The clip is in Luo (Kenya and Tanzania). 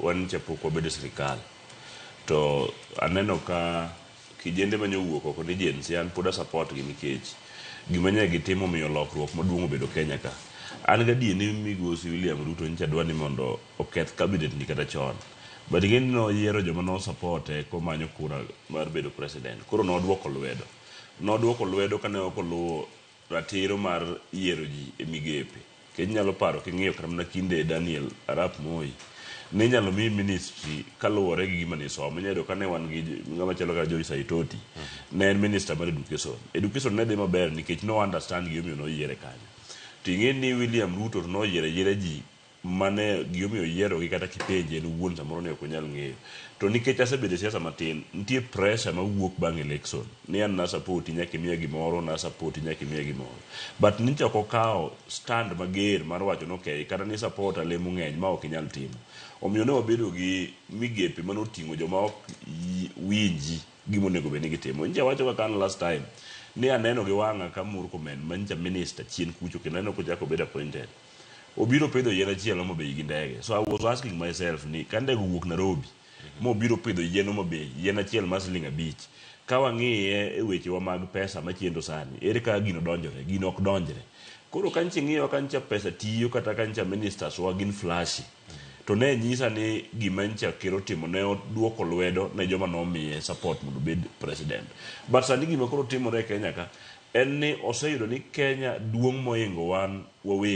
Wan nyicha pok wabedo e sirikal. To aneno ka kijende mane owuok oko ni Gen Z an pod a support gi nikech gima nye gitimo omiyo lokruok maduong' obedo Kenya ka. An gadier ni migosi William Ruto nyicha dwa ni mondo oketh cabinet ni kata chon. But ing'e ni noyiero joma no support e komanyo kura mar bedo president. Koro noduoko lwedo. Noduoko lwedo kane ok oluwo ratiro mar yiero ji e migepe. Nikech inyalo paro king'iyo kata mana kinde Daniel Arap Moi, ne inyalo miyi ministry kaluwore gi gima nisomo. Inyalo yudo kane wan gi ng'ama chalo kaka Joyce Saitoti, ne en minister mar education. Education ne dhi maber nikech no understand gimomiyo noyiere kanyo. To ing'e ni William Ruto to noyiero ayiera ji mane gimomiyo oyierogi kata kipenje en owuon samoro ne ok onyal ng'eyo. To nikech asebedo e siasa matin, nitie pressure mawuok bang' election ni an na support nyaka imiya gimoro, na support nyaka imiya gimoro. But nyicha ok okawo stand mager mar wacho ni okay, kata ni support lemo ng'eny ma ok inyal timo. Omiyo ne wabedo gi migepe mane oting'o joma ok winji gima onego bed ni gitimo. Nyicha wacho kaka an last time ni aneno gi wang'a ka Murkomen ma nyicha minister chien kucho kendo aneno kochako bedo appointed. Obiro pidho yien achiel Homa Bay gi ndege. So I was asking myself ni ka ndege owuok Nairobi mobiro pidho yien Homa Bay, yien achiel mar siling 5, ka wang'iye e wechewa mag pesa machendo sani, ere kaka gino donjore? Gino ok donjre. Koro ka nyicha ing'iyo ka nyicha pesa tiyo kata ka nyicha ministers wa gin flashy. To ne nyisa ni gima nyicha ker otimo ne oduoko lwedo ne joma nomiye support mondo obed president. But sani gima koro timore e Kenya ka en ni oseyudo ni Kenya duong' mohingo wan wawegi.